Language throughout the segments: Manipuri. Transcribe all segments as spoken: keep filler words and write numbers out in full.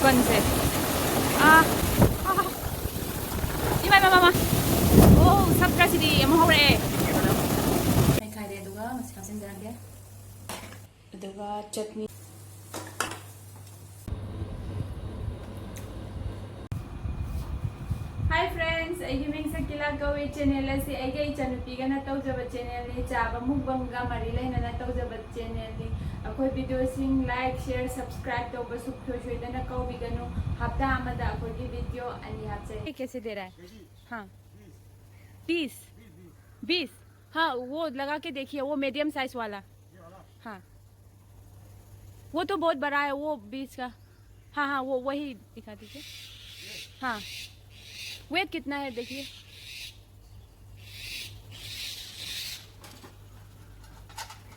ꯀꯟꯁꯦ꯫ ꯑꯥ, ꯑꯥ, ꯏꯃꯥ, ꯏꯃꯥ, ꯏꯃꯥ, ꯏꯃꯥ꯫ ꯑꯣ, ꯁꯞ ꯈꯔꯁꯤꯗꯤ ꯑꯃꯨꯛ ꯍꯧꯔꯛꯑꯦ꯫ ꯃꯩꯈꯥꯏꯔꯦ, ꯑꯗꯨꯒ ꯃꯁꯤ ꯍꯥꯞꯆꯤꯟꯖꯔꯒꯦ꯫ ꯑꯗꯨꯒ ꯆꯠꯅꯤ꯫ Hi friends, ꯑꯩꯒꯤ ꯃꯤꯡ ꯁꯀꯤꯂꯥ ꯀꯧꯏ꯫ Channel ꯑꯁꯤ ꯑꯩꯒ ꯏꯆꯟꯅꯨꯄꯤꯒꯅ ꯇꯧꯖꯕ channel ꯅꯤ꯫ ꯆꯥꯕ ꯃꯨꯛꯕꯪꯒ ꯃꯔꯤ ꯂꯩꯅꯅ ꯇꯧꯖꯕ channel ꯅꯤ꯫ ꯑꯩꯈꯣꯏ video ꯁꯤꯡ like, share, subscribe ꯇꯧꯕ ꯁꯨꯡꯁꯣꯏ ꯁꯣꯏꯗꯅ ꯀꯥꯎꯕꯤꯒꯅꯨ꯫ ꯍꯞꯇꯥ ꯑꯃꯗ ꯑꯩꯈꯣꯏꯒꯤ video ꯑꯅꯤ ꯍꯥꯞꯆꯩ꯫ कैसे दे रहा है? हाँ, तीस, बीस। हाँ, वो लगा के देखिए, वो medium size वाला। हाँ, वो तो बहुत बड़ा है, वो बीस का। हाँ, हाँ, वो वही दिखा दीजिए। हाँ, वेट कितना है देखिए।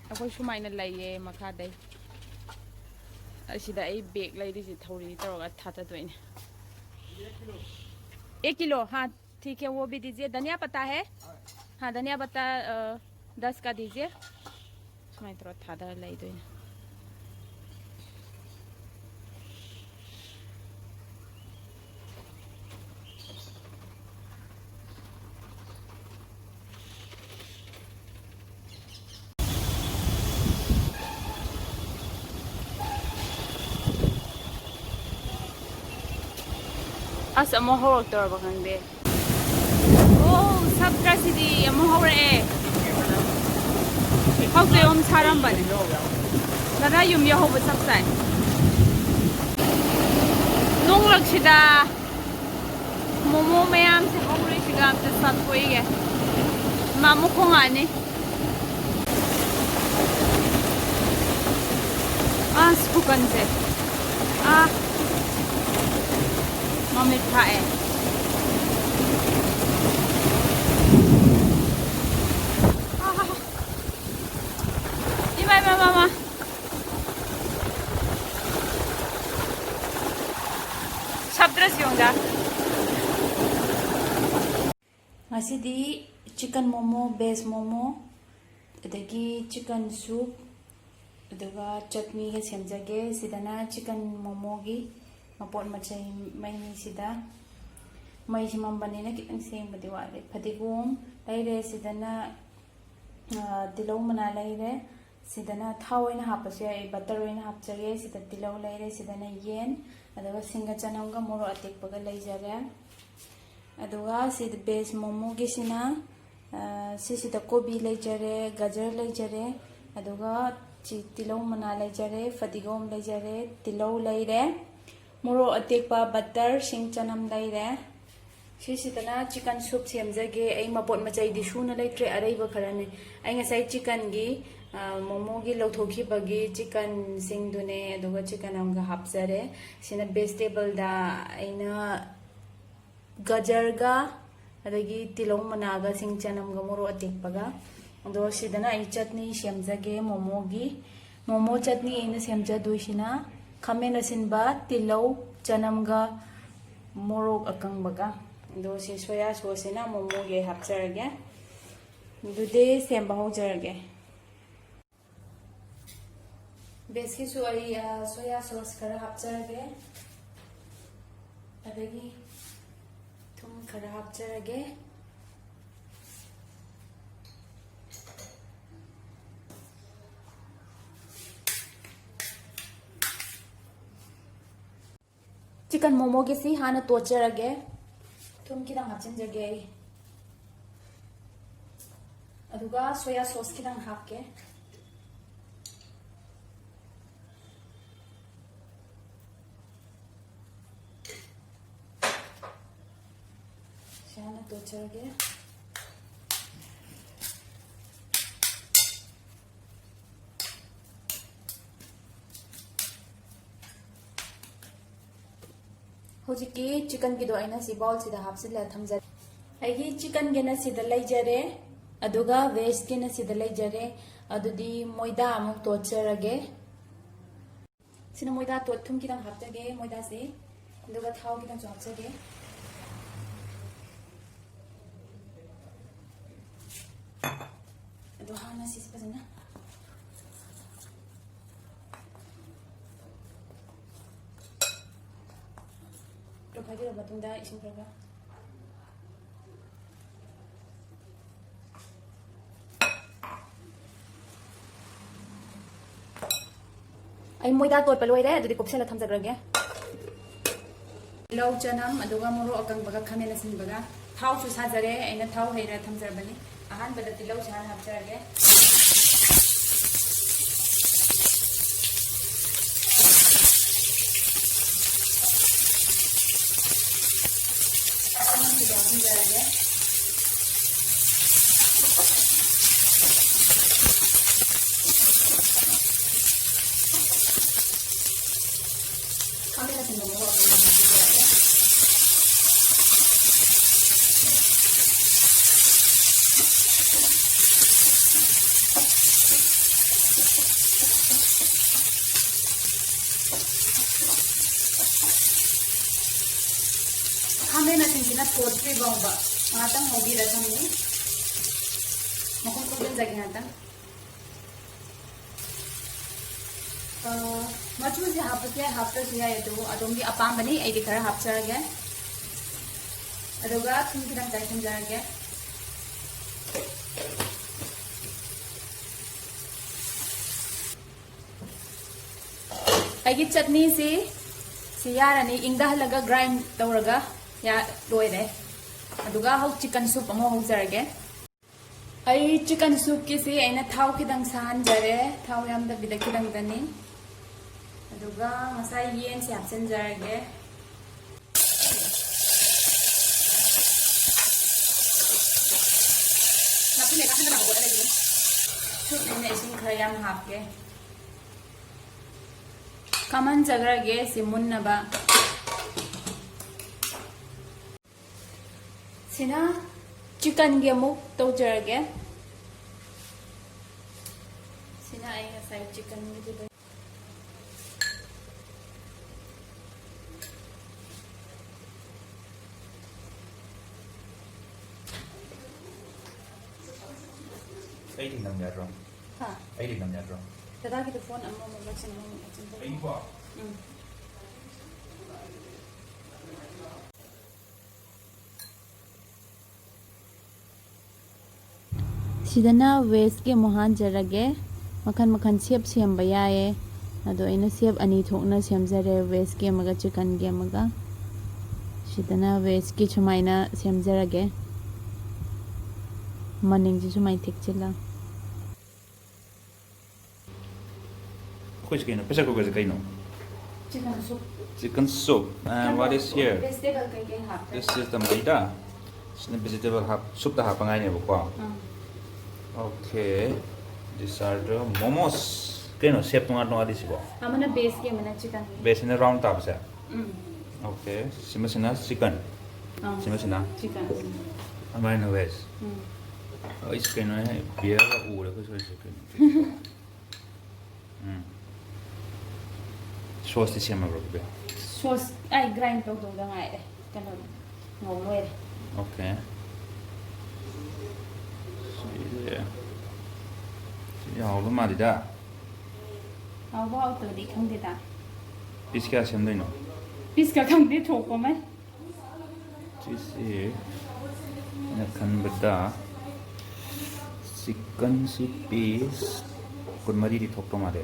ꯑꯩꯈꯣꯏ ꯁꯨꯃꯥꯏꯅ ꯂꯩꯌꯦ ꯃꯈꯥꯗꯩ꯫ ꯑꯁꯤꯗ ꯑꯩ ꯕꯦꯒ ꯂꯩꯔꯤꯁꯤ ꯊꯧꯔꯤ ꯇꯧꯔꯒ ꯊꯥꯗꯗꯣꯏꯅꯦ꯫ एक किलो, हाँ, ठीक है, वो भी दीजिए। धनिया पत्ता है? हाँ, धनिया पत्ता, अ, दस का दीजिए। ꯁꯨꯃꯥꯏꯅ ꯇꯧꯔ ꯊꯥꯗꯔ ꯂꯩꯗꯣꯏꯅꯦ꯫ ꯑꯁ, ꯑꯃꯨꯛ ꯍꯧꯔꯛꯇꯧꯔꯕ ꯈꯪꯗꯦ꯫ ꯑꯣ, ꯁꯞ ꯈꯔꯁꯤꯗꯤ ꯑꯃꯨꯛ ꯍꯧꯔꯛꯑꯦ꯫ ꯍꯧꯖꯤꯛ ꯑꯃꯨꯛ ꯁꯥꯔꯝꯕꯅꯦ꯫ ꯈꯔ ꯌꯨꯝ ꯌꯧꯍꯧꯕ ꯆꯞ ꯆꯥꯏ꯫ ꯅꯣꯡꯂꯛꯁꯤꯗ ꯃꯣꯃꯣ ꯃꯌꯥꯝꯁꯦ ꯍꯧꯔꯤꯁꯤꯒ ꯑꯝꯇ ꯆꯥꯊꯣꯛꯏꯒꯦ꯫ ꯃꯥ ꯑꯃꯨꯛ ꯈꯣꯡꯉꯛꯑꯅꯤ꯫ ꯑꯁ, ꯈꯨꯀꯟꯁꯦ꯫ ꯑꯥ꯫ ꯃꯃꯤꯠ ꯐꯥꯛꯑꯦ꯫ ꯑꯥ꯫ ꯏꯃꯥ, ꯏꯃꯥ, ꯏꯃꯥ, ꯏꯃꯥ꯫ ꯁꯞꯇ꯭ꯔꯁꯤ ꯌꯦꯡꯉꯨꯗ꯫ ꯉꯁꯤꯗꯤ chicken momo, veg momo, ꯑꯗꯒꯤ chicken soup, ꯑꯗꯨꯒ ꯆꯠꯅꯤꯒ ꯁꯦꯝꯖꯒꯦ꯫ ꯁꯤꯗꯅ chicken momoꯒꯤ ꯃꯄꯣꯠ ꯃꯆꯩ ꯃꯩꯁꯤꯗ, ꯃꯩꯁꯤ ꯃꯝꯕꯅꯤꯅ ꯈꯤꯇꯪ ꯁꯦꯡꯕꯗꯤ ꯋꯥꯠꯂꯤ꯫ ꯐꯗꯤꯒꯣꯝ ꯂꯩꯔꯦ, ꯁꯤꯗꯅ, ꯑ, ꯇꯤꯜꯍꯧ ꯃꯅꯥ ꯂꯩꯔꯦ, ꯁꯤꯗꯅ ꯊꯥꯎ ꯑꯣꯏꯅ ꯍꯥꯞꯄꯁꯨ ꯌꯥꯏ, ꯕꯇꯔ ꯑꯣꯏꯅ ꯍꯥꯞꯆꯒꯦ꯫ ꯁꯤꯗ ꯇꯤꯜꯍꯧ ꯂꯩꯔꯦ, ꯁꯤꯗꯅ ꯌꯦꯟ, ꯑꯗꯨꯒ ꯁꯤꯡꯒ ꯆꯅꯝꯒ ꯃꯣꯔꯣꯛ ꯑꯇꯦꯛꯄꯒ ꯂꯩꯖꯔꯦ꯫ ꯑꯗꯨꯒ ꯁꯤꯗ ꯚꯦꯖ ꯃꯣꯃꯣꯒꯤꯁꯤꯅ, ꯑ, ꯁꯤꯁꯤꯗ ꯀꯣꯕꯤ ꯂꯩꯖꯔꯦ, ꯒꯖꯔ ꯂꯩꯖꯔꯦ, ꯑꯗꯨꯒ ꯁꯤ ꯇꯤꯜꯍꯧ ꯃꯅꯥ ꯂꯩꯖꯔꯦ, ꯐꯗꯤꯒꯣꯝ ꯂꯩꯖꯔꯦ, ꯇꯤꯜꯍꯧ ꯂꯩꯔꯦ, ꯃꯣꯔꯣꯛ ꯑꯇꯦꯛꯄ, ꯕꯇꯔ, ꯁꯤꯡ ꯆꯅꯝ ꯂꯩꯔꯦ꯫ ꯁꯤꯁꯤꯗꯅ ꯆꯤꯀꯟ ꯁꯨꯞ ꯁꯦꯝꯖꯒꯦ꯫ ꯑꯩ ꯃꯄꯣꯠ ꯃꯆꯩꯗꯤ ꯁꯨꯅ ꯂꯩꯇ꯭ꯔꯦ, ꯑꯔꯩꯕ ꯈꯔꯅꯦ꯫ ꯑꯩ ꯉꯁꯥꯏ ꯆꯤꯀꯟꯒꯤ, ꯑ, ꯃꯣꯃꯣꯒꯤ ꯂꯧꯊꯣꯛꯈꯤꯕꯒꯤ ꯆꯤꯀꯟꯁꯤꯡꯗꯨꯅꯦ, ꯑꯗꯨꯒ ꯆꯤꯀꯟ ꯑꯃꯒ ꯍꯥꯞꯆꯔꯦ꯫ ꯁꯤꯅ ꯚꯦꯖꯤꯇꯦꯕꯜꯗ ꯑꯩꯅ ꯒꯖꯔꯒ, ꯑꯗꯒꯤ ꯇꯤꯜꯍꯧ ꯃꯅꯥꯒ, ꯁꯤꯡ ꯆꯅꯝꯒ, ꯃꯣꯔꯣꯛ ꯑꯇꯦꯛꯄꯒ꯫ ꯑꯗꯣ ꯁꯤꯗꯅ ꯑꯩ ꯆꯠꯅꯤ ꯁꯦꯝꯖꯒꯦ ꯃꯣꯃꯣꯒꯤ꯫ ꯃꯣꯃꯣ ꯆꯠꯅꯤ ꯑꯩꯅ ꯁꯦꯝꯖꯗꯣꯏꯁꯤꯅ ꯈꯥꯃꯦꯟ ꯑꯁꯤꯟꯕ, ꯇꯤꯜꯍꯧ, ꯆꯅꯝꯒ, ꯃꯣꯔꯣꯛ ꯑꯀꯪꯕꯒ꯫ ꯑꯗꯣ ꯁꯤ ꯁꯣꯌꯥ ꯁꯣꯁꯁꯤꯅ ꯃꯣꯃꯣꯒꯤ ꯑꯩ ꯍꯥꯞꯆꯔꯒꯦ꯫ ꯑꯗꯨꯗꯤ ꯁꯦꯝꯕ ꯍꯧꯖꯔꯒꯦ꯫ ꯕꯦꯁꯀꯤꯁꯨ ꯑꯩ, ꯑ, ꯁꯣꯌꯥ ꯁꯣꯁ ꯈꯔ ꯍꯥꯞꯆꯔꯒꯦ, ꯑꯗꯒꯤ ꯊꯨꯝ ꯈꯔ ꯍꯥꯞꯆꯔꯒꯦ꯫ ꯆꯤꯀꯟ ꯃꯣꯃꯣꯒꯤꯁꯤ ꯍꯥꯟꯅ ꯇꯣꯠꯆꯔꯒꯦ꯫ ꯊꯨꯝ ꯈꯤꯇꯪ ꯍꯥꯞꯆꯤꯟꯖꯒꯦ ꯑꯩ꯫ ꯑꯗꯨꯒ ꯁꯣꯌꯥ ꯁꯣꯁ ꯈꯤꯇꯪ ꯍꯥꯞꯀꯦ꯫ ꯁꯤ ꯍꯥꯟꯅ ꯇꯣꯠꯆꯔꯒꯦ꯫ ꯍꯧꯖꯤꯛꯀꯤ ꯆꯤꯀꯟꯒꯤꯗꯣ ꯑꯩꯅ ꯁꯤ ꯕꯥꯎꯜꯁꯤꯗ ꯍꯥꯞꯆꯤꯜꯂ ꯊꯝꯖꯔꯦ꯫ ꯑꯩꯒꯤ ꯆꯤꯀꯟꯒꯤꯅ ꯁꯤꯗ ꯂꯩꯖꯔꯦ, ꯑꯗꯨꯒ ꯚꯦꯖꯀꯤꯅ ꯁꯤꯗ ꯂꯩꯖꯔꯦ꯫ ꯑꯗꯨꯗꯤ ꯃꯣꯏꯗꯥ ꯑꯃꯨꯛ ꯇꯣꯠꯆꯔꯒꯦ꯫ ꯁꯤꯅ ꯃꯣꯏꯗꯥ ꯇꯣꯠ-, ꯊꯨꯝ ꯈꯤꯇꯪ ꯍꯥꯞꯆꯒꯦ ꯃꯣꯏꯗꯥꯁꯦ, ꯑꯗꯨꯒ ꯊꯥꯎ ꯈꯤꯇꯪꯁꯨ ꯍꯥꯞꯆꯒꯦ꯫ ꯑꯗꯣ ꯍꯥꯟꯅ ꯁꯤꯁꯦ ꯐꯖꯅ, ꯐꯥꯏꯕꯤꯔꯕ ꯃꯇꯨꯡꯗ ꯏꯁꯤꯡ ꯈꯔ ꯈꯔ ꯑꯩ ꯃꯣꯏꯗꯥ ꯇꯣꯠꯄ ꯂꯣꯏꯔꯦ, ꯑꯗꯨꯗꯤ ꯀꯨꯞꯁꯜꯂ ꯊꯝꯖꯈ꯭ꯔꯒꯦ꯫ ꯇꯤꯜꯍꯧ, ꯆꯅꯝ, ꯑꯗꯨꯒ ꯃꯣꯔꯣꯛ ꯑꯀꯪꯕꯒ ꯈꯥꯃꯦꯟ ꯑꯁꯤꯟꯕꯒ꯫ ꯊꯥꯎꯁꯨ ꯁꯥꯖꯔꯦ, ꯑꯩꯅ ꯊꯥꯎ ꯍꯩꯔ ꯊꯝꯖꯔꯕꯅꯤ꯫ ꯑꯍꯥꯟꯕꯗ ꯇꯤꯜꯍꯧꯁꯦ ꯍꯥꯟꯅ ꯍꯥꯞꯆꯔꯒꯦ꯫ ꯆꯅꯝꯁꯤꯁꯨ ꯍꯥꯞꯆꯤꯟꯖꯔꯒꯦ꯫ ꯈꯥꯃꯦꯟ ꯑꯁꯤꯟꯕ ꯃꯣꯔꯣꯛ ꯑꯇꯦꯛꯄ ꯍꯥꯞꯆꯤꯟꯖꯔꯒꯦ꯫ ꯈꯥꯃꯦꯟ ꯑꯁꯤꯟꯁꯤꯅ ꯊꯣꯠꯇ꯭ꯔꯤ ꯐꯥꯎꯕ ꯉꯥꯛꯇꯪ ꯉꯧꯕꯤꯔ ꯊꯝꯃꯤ꯫ ꯃꯈꯨꯝ ꯈꯨꯝꯖꯤꯟꯖꯒꯦ ꯉꯥꯛꯇꯪ꯫ ꯑ, ꯃꯆꯨꯁꯦ ꯍꯥꯞꯄꯁꯨ ꯌꯥꯏ, ꯍꯥꯞꯇ꯭ꯔꯁꯨ ꯌꯥꯏ, ꯑꯗꯨꯕꯨ ꯑꯗꯣꯝꯒꯤ ꯑꯄꯥꯝꯕꯅꯤ꯫ ꯑꯩꯗꯤ ꯈꯔ ꯍꯥꯞꯆꯔꯒꯦ꯫ ꯑꯗꯨꯒ ꯊꯨꯝ ꯈꯤꯇꯪ ꯆꯥꯏꯁꯤꯟꯖꯔꯒꯦ꯫ ꯑꯩꯒꯤ ꯆꯠꯅꯤꯁꯤ ꯁꯤ ꯌꯥꯔꯅꯤ, ꯏꯪꯗꯍꯜꯂꯒ grind ꯇꯧꯔꯒ ꯌꯥ-, ꯂꯣꯏꯔꯦ꯫ ꯑꯗꯨꯒ ꯍꯧ-, chicken soup ꯑꯃ ꯍꯧꯖꯔꯒꯦ꯫ ꯑꯩ chicken soupꯀꯤꯁꯤ ꯑꯩꯅ ꯊꯥꯎ ꯈꯤꯇꯪ ꯁꯥꯍꯟꯖꯔꯦ, ꯊꯥꯎ ꯌꯥꯝꯗꯕꯤꯗ ꯈꯤꯇꯪꯗꯅꯤ꯫ ꯑꯗꯨꯒ ꯉꯁꯥꯏ ꯌꯦꯟꯁꯦ ꯍꯥꯞꯆꯤꯟꯖꯔꯒꯦ꯫ ꯅꯥꯀꯨꯞꯄꯤ ꯂꯩꯕꯥꯛ ꯍꯟꯗꯅꯕ ꯄꯣꯠ ꯂꯩꯇꯦ꯫ Soupꯅꯤꯅ ꯏꯁꯤꯡ ꯈꯔ ꯌꯥꯝ ꯍꯥꯞꯀꯦ꯫ ꯀꯥꯝꯍꯟꯖꯈ꯭ꯔꯒꯦ ꯁꯤ ꯃꯨꯟꯅꯕ꯫ ꯁꯤꯅ chickenꯒꯤ ꯑꯃꯨꯛ ꯇꯧꯖꯔꯒꯦ꯫ ꯁꯤꯅ ꯑꯩ ꯉꯁꯥꯏ chickenꯒꯤꯗꯨꯗ꯫ ꯑꯩꯗꯤ ꯅꯝ ꯌꯥꯗ꯭ꯔꯣ? ꯍꯥ? ꯑꯩꯗꯤ ꯅꯝ ꯌꯥꯗ꯭ꯔꯣ? ꯗꯗꯥꯒꯤꯗꯣ phone ꯑꯃꯃꯨꯛ ꯂꯧꯁꯤꯟ, ꯑꯃꯃꯨꯛ ꯂꯧꯁꯤꯟ ꯇꯧ꯫ ꯑꯩꯒꯤꯀꯣ? ꯎꯝ꯫ ꯁꯤꯗꯅ ꯋꯦꯖꯀꯤ ꯑꯃꯨꯛ ꯍꯥꯟꯖꯔꯒꯦ꯫ ꯃꯈꯜ ꯃꯈꯜ ꯁꯦꯞ ꯁꯦꯝꯕ ꯌꯥꯏꯌꯦ꯫ ꯑꯗꯣ ꯑꯩꯅ ꯁꯦꯞ ꯑꯅꯤ ꯊꯣꯛꯅ ꯁꯦꯝꯖꯔꯦ, ꯋꯦꯖꯀꯤ ꯑꯃꯒ ꯆꯤꯀꯟꯒꯤ ꯑꯃꯒ꯫ ꯁꯤꯗꯅ ꯋꯦꯖꯀꯤ ꯁꯨꯃꯥꯏꯅ ꯁꯦꯝꯖꯔꯒꯦ꯫ ꯃꯅꯤꯡꯁꯤ ꯁꯨꯃꯥꯏꯅ ꯊꯦꯛꯆꯤꯜꯂ꯫ ꯑꯩꯈꯣꯏꯁꯤ ꯀꯩꯅꯣ? ꯄ꯭ꯔꯦꯁꯔ ꯀꯨꯀꯔꯁꯦ ꯀꯩꯅꯣ? Chicken soup. Chicken soup. And what is here? Vegetable ꯀꯩꯀꯩ ꯍꯥꯞꯄꯦ? This is the maida. ꯁꯤꯅ ꯚꯦꯖꯤꯇꯦꯕꯜ ꯍꯥꯞ, ꯁꯨꯞꯇ ꯍꯥꯞꯄꯉꯥꯏꯅꯦꯕꯀꯣ꯫ ꯑꯥ꯫ Okay. These are the momos. ꯀꯩꯅꯣ, ꯁꯦꯞ ꯇꯣꯉꯥꯟ ꯇꯣꯉꯥꯜꯂꯤꯁꯤꯕꯣ? ꯑꯃꯅ ꯚꯦꯖꯀꯤ, ꯑꯃꯅ ꯆꯤꯀꯟꯒꯤ꯫ ꯚꯦꯖꯁꯤꯅ ꯔꯥꯎꯟ ꯇꯥꯕꯁꯦ? ꯎꯝ꯫ Okay. ꯁꯤꯃꯁꯤꯅ ꯆꯤꯀꯟ꯫ ꯑꯥ꯫ ꯁꯤꯃꯁꯤꯅ? ꯆꯤꯀꯟ꯫ ꯑꯗꯨꯃꯥꯏꯅ ꯚꯦꯖ꯫ ꯎꯝ꯫ ꯑꯩꯁ ꯀꯩꯅꯣꯍꯦ, ꯕꯤꯌꯔꯒ ꯎꯔꯦ ꯑꯩꯈꯣꯏ ꯁꯣꯏꯁꯦ ꯀꯩꯅꯣ꯫ ꯎꯝ꯫ ꯁꯣꯁꯇꯤ ꯁꯦꯝꯃꯕ꯭ꯔꯣ, ꯕꯦꯕꯤ? ꯁꯣꯁ ꯑꯩ ꯒ꯭ꯔꯥꯏꯟ ꯇꯧꯗꯧꯗ ꯉꯥꯏꯔꯦ꯫ ꯀꯩꯅꯣ ꯉꯧ ꯂꯣꯏꯔꯦ꯫ Okay. ꯁꯤꯁꯦ, ꯁꯤꯗꯤ ꯍꯥꯎꯗꯧ ꯃꯥꯜꯂꯤꯗ꯫ ꯍꯥꯎꯕ ꯍꯥꯎꯇꯕꯗꯤ ꯈꯪꯗꯦꯗ꯫ ꯄꯤꯁ ꯀꯌꯥ ꯁꯦꯝꯗꯣꯏꯅꯣ? ꯄꯤꯁꯀ ꯈꯪꯗꯦ, ꯊꯣꯛꯄ ꯑꯃ꯫ ꯁꯤꯁꯤ ꯑꯩꯅ ꯈꯟꯕꯗ ꯆꯤꯛꯀꯟꯁꯤ ꯄꯤꯁ ꯀꯨꯟꯃꯔꯤꯗꯤ ꯊꯣꯛꯇꯧ ꯃꯥꯜꯂꯦ꯫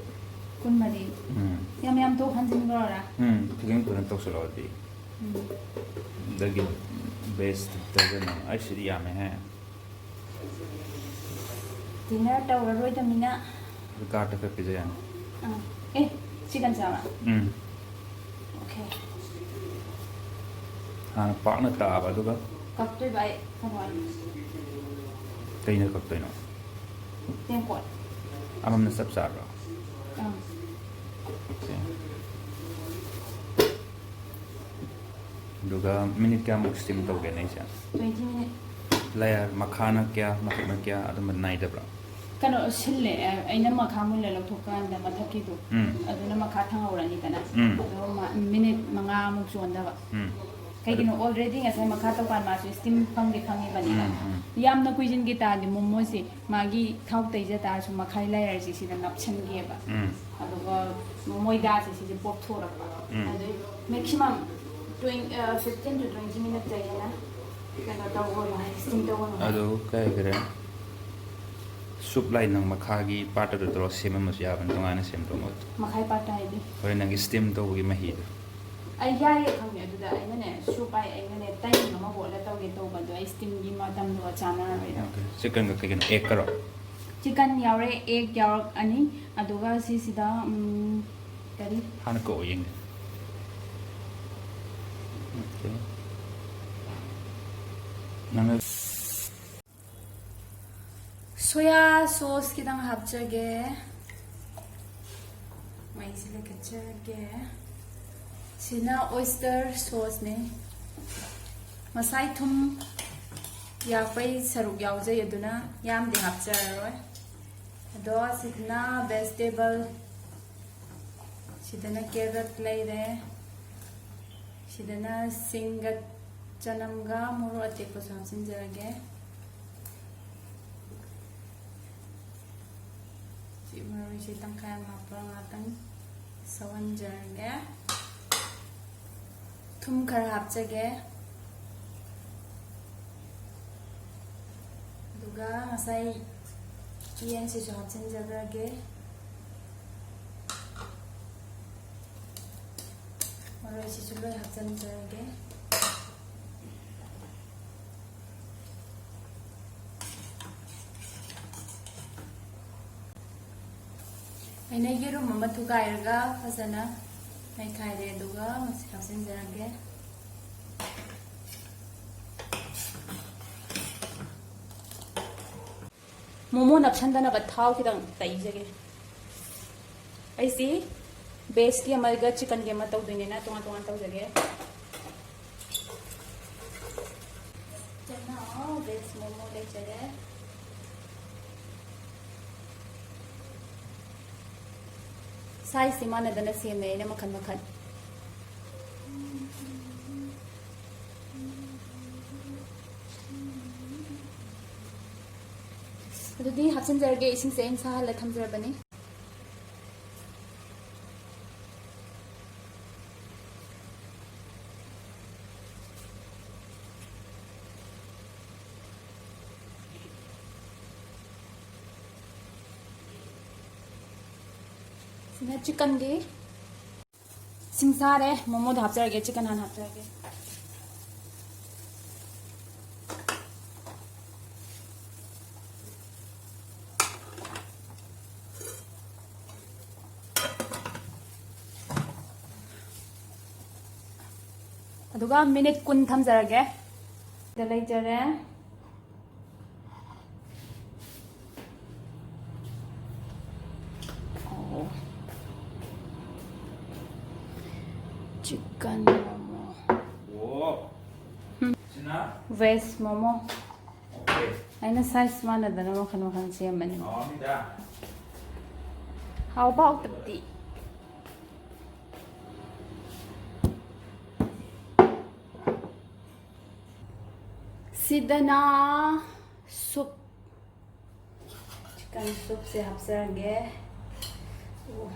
ꯀꯨꯟꯃꯔꯤ? ꯎꯝ꯫ ꯌꯥꯝ ꯌꯥꯝ ꯊꯣꯛ ꯍꯟꯖꯤꯟꯈ꯭ꯔꯣꯔꯥ? ꯎꯝ, ꯈꯤꯇꯪ ꯐꯖꯅ ꯇꯧꯁꯜꯂꯛꯑꯗꯤ꯫ ꯎꯝ꯫ ꯑꯗꯒꯤ ꯕꯦꯁ ꯗꯔꯖꯟ ꯑꯃ꯫ ꯑꯩ ꯁꯤꯗꯤ ꯌꯥꯝꯃꯦꯍꯦ꯫ ꯗꯤꯅꯔ ꯇꯧꯔꯔꯣꯏꯗꯃꯤꯅ꯫ ꯒꯥꯔꯗ ꯈꯔ ꯄꯤꯖ ꯌꯥꯅꯤ꯫ ꯑꯥ꯫ ꯑꯦ, ꯆꯤꯀꯟ ꯆꯥꯕ? ꯎꯝ꯫ Okay꯫ ꯍꯥꯟꯅ ꯄꯥꯛꯅ ꯇꯛꯑꯕ, ꯑꯗꯨꯒ? ꯀꯛꯇꯣꯏꯕ ꯑꯩ ꯊꯋꯥꯏ꯫ ꯀꯩꯅ ꯀꯛꯇꯣꯏꯅꯣ? ꯇꯦꯡꯀꯣꯠ꯫ ꯑꯃꯃꯝꯅ ꯆꯞ ꯆꯥꯕ꯭ꯔꯣ? ꯑꯥ꯫ Okay꯫ ꯑꯗꯨꯒ ꯃꯤꯅꯤꯠ ꯀꯌꯥꯃꯨꯛ ꯁ꯭ꯇꯤꯝ ꯇꯧꯒꯦ ꯅꯪꯁꯦ? Twenty minute꯫ ꯂꯌꯔ ꯃꯈꯥꯅ ꯀꯌꯥ, ꯃꯊꯛꯅ ꯀꯌꯥ, ꯑꯗꯨꯝꯕ ꯅꯥꯏꯗꯕ꯭ꯔꯥ? ꯀꯩꯅꯣ ꯁꯤꯜꯂꯦ, ꯑ, ꯑꯩꯅ ꯃꯈꯥ ꯃꯨꯜꯂ ꯂꯧꯊꯣꯛꯀꯥꯟꯗ ꯃꯊꯛꯀꯤꯗꯣ, ꯎꯝ꯫ ꯑꯗꯨꯅ ꯃꯈꯥ ꯊꯥꯡꯍꯧꯔꯅꯤꯗꯅ꯫ ꯎꯝ꯫ ꯑꯗꯣ ꯃ-, ꯃꯤꯅꯤꯠ ꯃꯉꯥꯃꯨꯛ ꯆꯣꯟꯗꯕ꯫ ꯎꯝ꯫ ꯀꯩꯒꯤꯅꯣ? ꯑꯗꯨ already ꯉꯁꯥꯏ ꯃꯈꯥ ꯇꯧꯀꯥꯟ ꯃꯥꯁꯨ ꯁ꯭ꯇꯤꯝ ꯐꯪꯗꯤ ꯐꯪꯉꯤꯕꯅꯤꯅ꯫ ꯎꯝ, ꯎꯝ꯫ ꯌꯥꯝꯅ ꯀꯨꯏꯖꯤꯟꯒꯤ ꯇꯥꯔꯗꯤ ꯃꯣꯃꯣꯁꯦ ꯃꯥꯒꯤ ꯊꯥꯎ ꯇꯩꯖ ꯇꯥꯔꯁꯨ ꯃꯈꯥꯏ ꯂꯌꯔꯁꯤ ꯁꯤꯗ ꯅꯞꯁꯟꯒꯤꯑꯕ꯫ ꯎꯝ꯫ ꯑꯗꯨꯒ ꯃꯣꯏꯗꯥꯁꯦ ꯁꯤꯁꯦ ꯄꯣꯞꯊꯣꯔꯛꯄ꯫ ꯎꯝ꯫ ꯑꯗꯨꯏ maximum twenty, ꯑ, fifteen to twenty minute ꯇꯩꯗꯅ ꯀꯩꯅꯣ ꯇꯧꯒꯅꯨ ꯍꯥꯏ, ꯁ꯭ꯇꯤꯝ ꯇꯧꯒꯅꯨ ꯍꯥꯏ꯫ ꯑꯗꯨ ꯀꯩ ꯍꯥꯏꯈꯔꯦ? Soup line ꯅꯪ ꯃꯈꯥꯒꯤ part ꯑꯗꯨ ꯇꯧꯔꯒ ꯁꯦꯝꯃꯝꯃꯁꯨ ꯌꯥꯕꯅꯤ, ꯇꯣꯉꯥꯟꯅ ꯁꯦꯝꯗꯧ ꯃꯍꯨꯠꯇ꯫ ꯃꯈꯥꯏ part ꯇ ꯍꯥꯏꯗꯤ? ꯍꯣꯔꯦꯟ ꯅꯪꯒꯤ steam ꯇꯧꯕꯒꯤ ꯃꯍꯤꯗꯣ꯫ ꯑꯩ ꯌꯥꯏꯌꯦ ꯈꯪꯉꯦ, ꯑꯗꯨꯗ ꯑꯩꯅꯅꯦ soup ꯍꯥꯏ, ꯑꯩꯅꯅꯦ ꯇꯩ ꯑꯃ ꯍꯣꯠꯂ ꯇꯧꯒꯦ ꯇꯧꯕ, ꯑꯗꯣ ꯑꯩ steam ꯒꯤ ꯃꯇꯝꯗꯨꯒ ꯆꯥꯟꯅꯔꯔꯣꯏꯗ꯫ Okay. Chicken ꯒ ꯀꯩ ꯀꯩꯅꯣ? Egg ꯀꯔꯣ? Chicken ꯌꯥꯎꯔꯦ, egg ꯌꯥꯎꯔꯛꯑꯅꯤ, ꯑꯗꯨꯒ ꯁꯤꯁꯤꯗ ꯎꯝ, ꯀꯔꯤ? ꯍꯥꯟꯅ ꯀꯛꯑꯣ ꯌꯦꯡꯒꯦ꯫ Okay. ꯅꯪꯅ Soya sauce ꯈꯤꯇꯪ ꯍꯥꯞꯆꯒꯦ꯫ ꯃꯩꯁꯤ ꯂꯩꯈꯠꯆꯔꯒꯦ꯫ ꯁꯤꯅ oyster sauce ꯅꯤ꯫ ꯉꯁꯥꯏ ꯊꯨꯝ ꯌꯥꯛꯄꯩ ꯁꯔꯨꯛ ꯌꯥꯎꯖꯩ, ꯑꯗꯨꯅ ꯌꯥꯝꯗꯤ ꯍꯥꯞꯆꯔꯔꯣꯏ꯫ ꯑꯗꯣ ꯁꯤꯗꯅ vegetable, ꯁꯤꯗꯅ carrot ꯂꯩꯔꯦ, ꯁꯤꯗꯅ ꯁꯤꯡꯒ ꯆꯅꯝꯒ ꯃꯣꯔꯣꯛ ꯑꯇꯦꯛꯄꯁꯨ ꯍꯥꯞꯆꯤꯟꯖꯔꯒꯦ꯫ ꯁꯤ ꯃꯔꯣꯏꯁꯦ ꯇꯪꯈꯥꯏ ꯑꯃ ꯍꯥꯞꯄꯒ ꯉꯥꯛꯇꯪ ꯁꯧꯍꯟꯖꯔꯒꯦ꯫ ꯊꯨꯝ ꯈꯔ ꯍꯥꯞꯆꯒꯦ꯫ ꯑꯗꯨꯒ ꯉꯁꯥꯏ ꯌꯦꯟꯁꯤꯁꯨ ꯍꯥꯞꯆꯤꯟꯖꯈ꯭ꯔꯒꯦ꯫ ꯃꯔꯣꯏꯁꯤꯁꯨ ꯂꯣꯏ ꯍꯥꯞꯆꯤꯟꯖꯔꯒꯦ꯫ ꯑꯩꯅ ꯌꯦꯔꯨꯝ ꯑꯃ ꯊꯨꯒꯥꯏꯔꯒ ꯐꯖꯅ ꯅꯩꯈꯥꯏꯔꯦ, ꯑꯗꯨꯒ ꯃꯁꯤ ꯍꯥꯞꯆꯤꯟꯖꯔꯒꯦ꯫ ꯃꯣꯃꯣ ꯅꯞꯁꯟꯗꯅꯕ ꯊꯥꯎ ꯈꯤꯇꯪ ꯇꯩꯖꯒꯦ꯫ ꯑꯩꯁꯤ veg ꯀꯤ ꯑꯃꯒ chicken ꯒꯤ ꯑꯃ ꯇꯧꯗꯣꯏꯅꯤꯅ ꯇꯣꯉꯥꯟ ꯇꯣꯉꯥꯟ ꯇꯧꯖꯒꯦ꯫ ꯆꯅꯥ veg ꯃꯣꯃꯣ ꯂꯩꯖꯔꯦ꯫ Size ꯁꯤ ꯃꯥꯟꯅꯗꯅ ꯁꯦꯝꯃꯦ ꯑꯩꯅ ꯃꯈꯜ ꯃꯈꯜ꯫ ꯑꯗꯨꯗꯤ ꯍꯥꯞꯆꯤꯟꯖꯔꯒꯦ, ꯏꯁꯤꯡꯁꯦ ꯑꯩꯅ ꯁꯥꯍꯜꯂ ꯊꯝꯖꯔꯕꯅꯤ꯫ ꯁꯤꯅ ꯆꯤꯛꯀꯟꯒꯤ ꯁꯤꯡ ꯁꯥꯔꯦ꯫ ꯃꯣꯃꯣꯗꯣ ꯍꯥꯞꯆꯔꯒꯦ, ꯆꯤꯛꯀꯟ ꯍꯥꯟꯅ ꯍꯥꯞꯆꯔꯒꯦ꯫ ꯑꯗꯨꯒ ꯃꯤꯅꯤꯠ ꯀꯨꯟ ꯊꯝꯖꯔꯒꯦ꯫ ꯁꯤꯗ ꯂꯩꯖꯔꯦ꯫ ꯑꯣ꯫ ꯆꯤꯛꯀꯟ ꯃꯣꯃꯣ꯫ ꯑꯣ꯫ ꯎꯝ꯫ ꯁꯤꯅ? ꯚꯦꯖ ꯃꯣꯃꯣ꯫ ꯑꯣꯀꯦ꯫ ꯑꯩꯅ ꯁꯥꯏꯖ ꯃꯥꯟꯅꯗꯅ ꯃꯈꯜ ꯃꯈꯜ ꯁꯦꯝꯕꯅꯤ꯫ ꯍꯥꯎꯔꯝꯅꯤꯗ꯫ ꯍꯥꯎꯕ ꯍꯥꯎꯇꯕꯗꯤ꯫ ꯁꯤꯗꯅ ꯁꯨꯞ, ꯆꯤꯛꯀꯟ ꯁꯨꯞꯁꯦ ꯍꯥꯞꯆꯔꯒꯦ꯫ ꯑꯣ꯫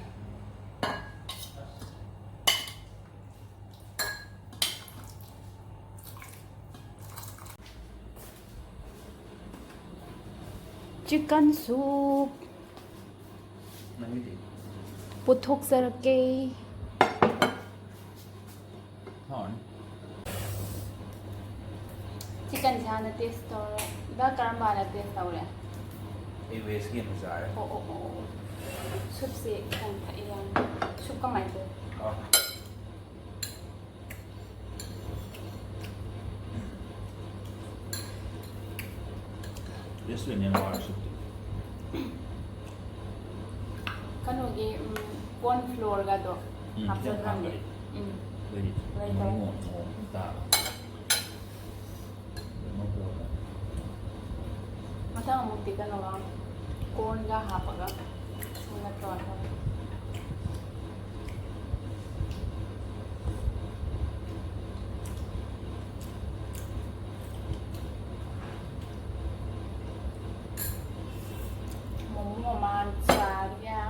ꯆꯤꯛꯀꯟ ꯁꯨꯞ ꯅꯪꯒꯤꯗꯤ? ꯄꯨꯊꯣꯛꯆꯔꯛꯀꯦ꯫ ꯍꯥꯎꯔꯅꯤ꯫ ꯆꯤꯛꯀꯟꯁꯦ ꯍꯥꯟꯅ ꯇꯦꯁ ꯇꯧꯔꯦ꯫ ꯗꯥ ꯀꯔꯝꯕ ꯍꯥꯟꯅ ꯇꯦꯁ ꯇꯧꯔꯦ? ꯑꯩ ꯚꯦꯖꯀꯤ ꯑꯃ ꯆꯥꯔꯦ꯫ ꯑꯣ, ꯑꯣ, ꯑꯣ, ꯑꯣ꯫ ꯁꯨꯞꯁꯦ ꯈꯤꯇꯪ ꯊꯛꯑꯦ ꯌꯥꯝ꯫ ꯁꯨꯞ ꯀꯃꯥꯏꯅ ꯇꯧꯋꯤ? ꯑꯥ꯫ ꯔꯦꯁꯇꯨꯔꯦꯟ ꯌꯥꯝ ꯋꯥꯔꯁꯨ꯫ ꯀꯩꯅꯣꯒꯤ, ꯎꯝ, ꯀꯣꯔꯟ ꯐ꯭ꯂꯣꯔꯒꯗꯣ ꯎꯝ, ꯈꯤꯇꯪ ꯍꯥꯞꯆꯗ꯭ꯔꯕꯅꯦ꯫ ꯍꯥꯞꯄꯗꯤ꯫ ꯎꯝ꯫ ꯑꯗꯩꯗꯤ ꯂꯩꯇꯧ꯫ ꯃꯑꯣꯡ ꯃꯑꯣꯡ ꯇꯥꯕ꯫ ꯃꯊꯪ ꯑꯃꯨꯛꯇꯤ ꯀꯩꯅꯣꯒ ꯀꯣꯔꯟꯒ ꯍꯥꯞꯄꯒ ꯁꯨꯅ ꯇꯧꯔꯒ꯫ ꯃꯣꯃꯣ ꯃꯃꯥꯟ ꯆꯥꯔꯤꯌꯥ꯫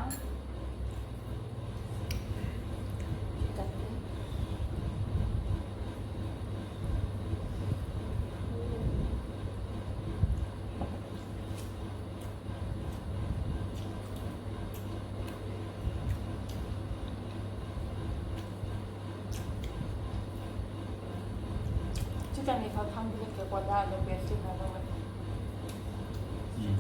ꯆꯪꯉꯦ ꯈꯔ ꯈꯪꯕꯤꯔꯛꯀꯦꯀꯣ, ꯑꯗ ꯑꯗꯨꯝ ꯄꯦꯁꯇ꯭ꯔꯤ ꯈꯔ ꯂꯧꯔꯒꯦ꯫ ꯎꯝ꯫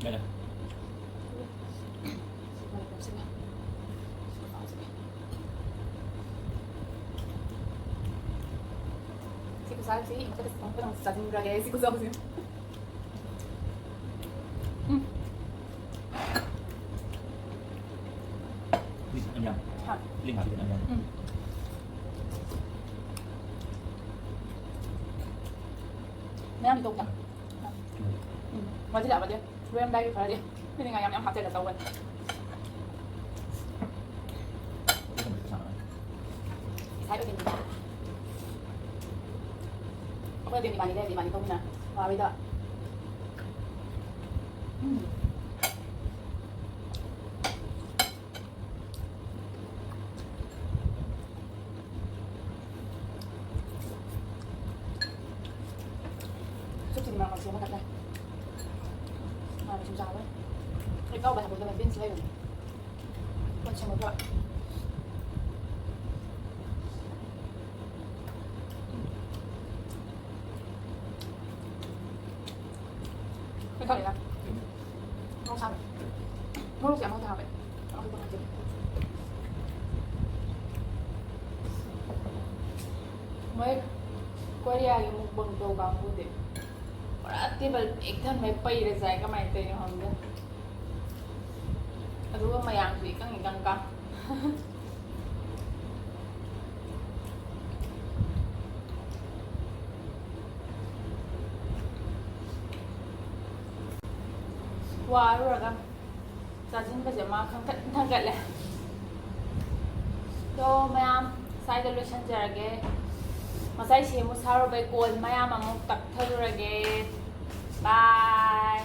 ꯌꯥꯔꯦ꯫ ꯁꯤ ꯈꯨꯆꯥꯁꯤ ꯏꯪꯀꯗ ꯆꯥꯁꯤꯟꯈ꯭ꯔꯒꯦ, ꯁꯤ ꯈꯨꯆꯥꯁꯤ꯫ ꯎꯝ꯫ ꯎꯝ, ꯌꯥꯝ ꯌꯥꯝ꯫ ꯍꯥ꯫ ꯂꯤꯡ ꯍꯥꯞꯄꯤꯗꯅ ꯌꯥꯝ ꯌꯥꯝ꯫ ꯎꯝ꯫ ꯃꯌꯥꯝ ꯇꯧꯕ꯫ ꯎꯝ꯫ ꯃꯁꯤꯗ ꯑꯃꯗꯤ ꯂꯣꯏꯔꯝꯗꯥꯏꯒꯤ ꯈꯔꯗꯤ ꯄꯤꯅꯤꯡꯉꯥꯏ ꯌꯥꯝ ꯌꯥꯝ ꯍꯥꯞꯆꯤꯜꯂ ꯇꯧꯕꯅꯤ꯫ ꯏꯁꯥ ꯑꯣꯏꯅ ꯑꯩꯈꯣꯏ ꯕꯦꯕꯤ ꯏꯕꯥꯅꯤ ꯂꯩꯔꯗꯤ ꯏꯕꯥꯅꯤ ꯇꯧꯃꯤꯟꯅ ꯋꯥꯔꯣꯏꯗ꯫ ꯎꯝ꯫ ꯁꯨꯞꯁꯤꯗꯤ ꯃꯔꯛ ꯃꯔꯛ ꯁꯦꯝꯃꯒ ꯆꯥꯏ꯫ ꯃꯥꯅ ꯁꯨꯝ ꯆꯥꯕ꯫ ꯑꯩ ꯀꯥꯎꯕ ꯍꯥꯏꯕꯗ ꯕꯤꯟꯁ ꯂꯩꯕꯅꯦ꯫ ꯄꯣꯠ ꯁꯦꯝꯃꯛꯄ꯫ ꯈꯪꯉꯦꯗ꯫ ꯃꯣꯔꯣꯛ ꯁꯥꯕ꯫ ꯃꯣꯔꯣꯛꯁꯦ ꯑꯃꯈꯛꯇ ꯍꯥꯞꯄꯦ꯫ ꯑꯃꯈꯛꯇ ꯍꯥꯞꯆꯤꯜꯂꯦ꯫ ꯃꯣꯏ ꯀꯣꯔꯤꯌꯥꯒꯤ ꯃꯨꯛꯕꯪ ꯇꯧ ꯀꯥꯡꯕꯨꯗꯤ ꯄꯨꯔꯥ ꯇꯦꯕꯜ ꯄꯤꯛ ꯊꯟꯃꯩ ꯄꯩꯔ ꯆꯥꯏ, ꯀꯃꯥꯏꯅ ꯇꯧꯔꯤꯅꯣ ꯈꯪꯗꯦ꯫ ꯑꯗꯨꯒ ꯃꯌꯥꯡꯁꯨ ꯏꯀꯪ ꯏꯀꯪ ꯀꯪ꯫ ꯋꯥꯔꯨꯔꯒ ꯆꯥꯁꯤꯟꯕꯁꯦ ꯃꯥ ꯈꯪꯊꯠ ꯊꯥꯡꯒꯠꯂꯦ꯫ ꯑꯗꯣ ꯃꯌꯥꯝ ꯁ꯭ꯋꯥꯏꯗ ꯂꯣꯏꯁꯤꯟꯖꯔꯒꯦ꯫ ꯉꯁꯥꯏ ꯁꯦꯝꯃꯨ ꯁꯥꯔꯨꯕꯩ ꯀꯣꯟ ꯃꯌꯥꯝ ꯑꯃꯨꯛ ꯇꯛꯊꯔꯨꯔꯒꯦ꯫ ꯕꯥꯏ꯫